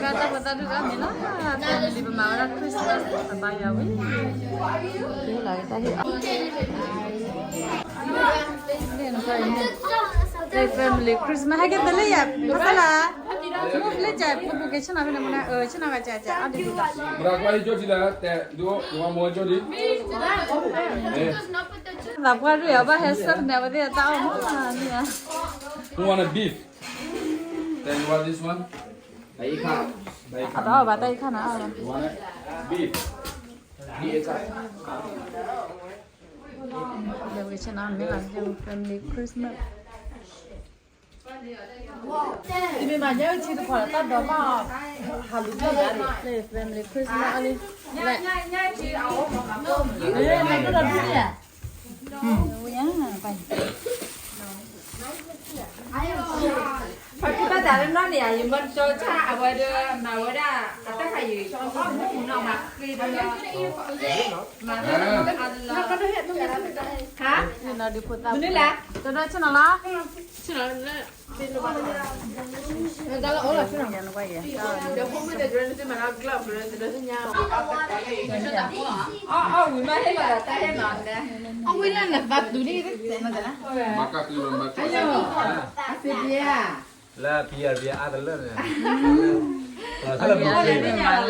တၢ်ဖိသၣ်ဒုၣ်ဒါမ့ၢ်လီၤ, family ပမၤဝဲဒၣ် Christmas ပဘါယွၤဝံၤ, ဟ့ၣ်လီၤတၢ်ဟ့ၣ်အီၣ်, တၢ် family Christmas ဟဲက့ၤတလၢယၤ ဘၣ်ဆၣ်လၢ, မ့ၢ်ဖျ့ကၠး ပပူၤက့ၤဆ့ၣ်နီၤဖဲန့ၣ်မနုၤ, ဆ့ၣ်နီၤကၠးကၠးအီၣ်ဒံးဒံးလီၤ, ဘၣ်ကွၢ်ယကၠိၣ်ထံလၢတဲ ဒိယွၤမ့ၢ်ကၠိၣ်ဒံး, သးပှၢ်ဒုၣ်အဘၣ်ဟဲ serve န့ၣ် အဝဲသ့ၣ်အတၢ်အီၣ်မးန့ၣ်, Who want a beef? Then you want this one? အတအီၣ်ဘၣ်တၢ်အံၤခါနၤ, beef, ဒီးဝဲဆ့ၣ်နီၤမ့ၢ်လီၤ family Christmas တမ့ၢ်ဘၣ် ညါအံၤထံတခီ တၢ်ဒိးဘၣ် ဟးလူၤဘၣ်လၢ family Christmas အလံ, လဲၣ်, ဝဲညါပၢ် ပှၤကူၣ်ဘၣ်တၢ်လၢနီၢ်န့ၣ် ယမ့ၢ်ကၠီဆၣ် အဝဲဒီးမၤဝဲဒၣ် အတၢ်ခါယံာ် အီၣ်မူနီၢ်မၤဃ့ဒီး မၤ, ဟါ, မနုၤလဲၣ်, တဒိၣ်ဆ့ၣ်နီၤလီၤ, ဆ့ၣ်နီၤလီၤ, တၢ်လၢအိၣ်လီၤဆ့ၣ်နီၤ, အီၣ်ဝံၤမးဟ့ၣ်လီၤဒီးတၢ်ဟဲနီၤ, အီၣ်ဝံၤလၢနသးသူဒ်, လၢပံယၤပံယၤအါတလၢန့ၣ်, လၢပံယၤပံယၤအါတ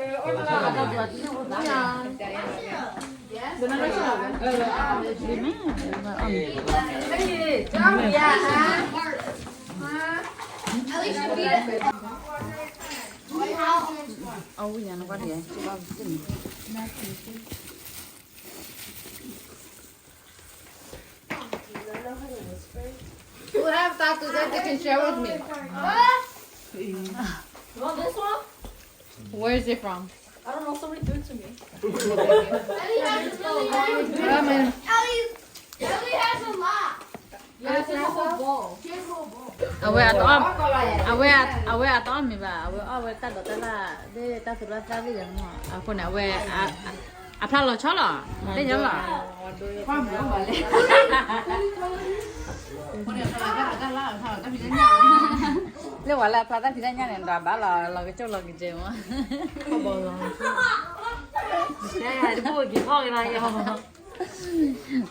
လၢန့ၣ်, အဝံၤညါနကွၢ်ဒ်, Who have tattoos that they can share with me? You want this one? Where is it from? I don't know, somebody threw it to me. Ellie has a really, Ellie, Ellie has a lot. အဝဲအတအီၣ်, အဝဲ, အဝဲအတအီၣ်မ့ၤဘၣ်, အဝဲအီၣ်ဝဲတၢ်ဒိးတၢ်လၢ်, ဒ်တၢ်သူတၢ်သၣ်လံယၤမ့ၢ်, အဃိန့ၣ် အဝဲ, အဖျါလီၤဆီလီၤ, တဲညီလီၤ, လၢဝဲလၢအဖျါတၢ်ဖံးတၢ်ညၣ်န့ၣ် ဒီးဘၣ်လီၤ, လီၤကကၠိၣ်လီၤကစဲးမ့ၢ်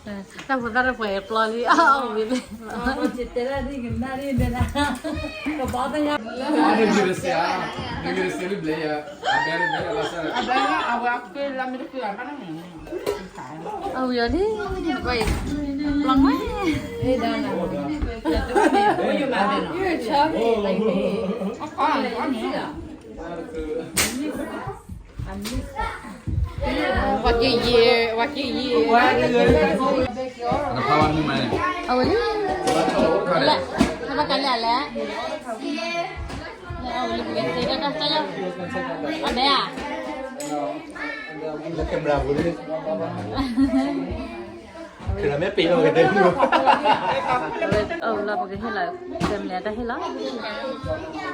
တၢ်ဖိသၣ်တပှဲၤပျီလံ အီၣ်ဝံၤလံ, တဲလၢဒ်ကနၣ်ဒ်ဒဲဒၣ်, ကဘီသ့ၣ်ညါ, အဘဲ, အဘဲ, အဝဲအဃ့လၢမ့ၢ်တဃ့အဘၣ်န့ၣ်, အဝံၤအီၤလံ, ပျီမး, အီၣ်, အီၣ်, ပှၤက့ၤယံာ်, ပှၤက့ၤယံာ်, အဝဲလံ, လဲၣ်, ဘၣ်ကလဲၣ်လဲၣ်, အဝဲလံ, ပကသ့တၢ်တၢ်တၢ်ယီၤ, အဘဲဧါ, အဝဲလံ, ပကဟ့ၣ်လီၤ, ကဲမလၢတၢ်ဟ့ၣ်လီၤ.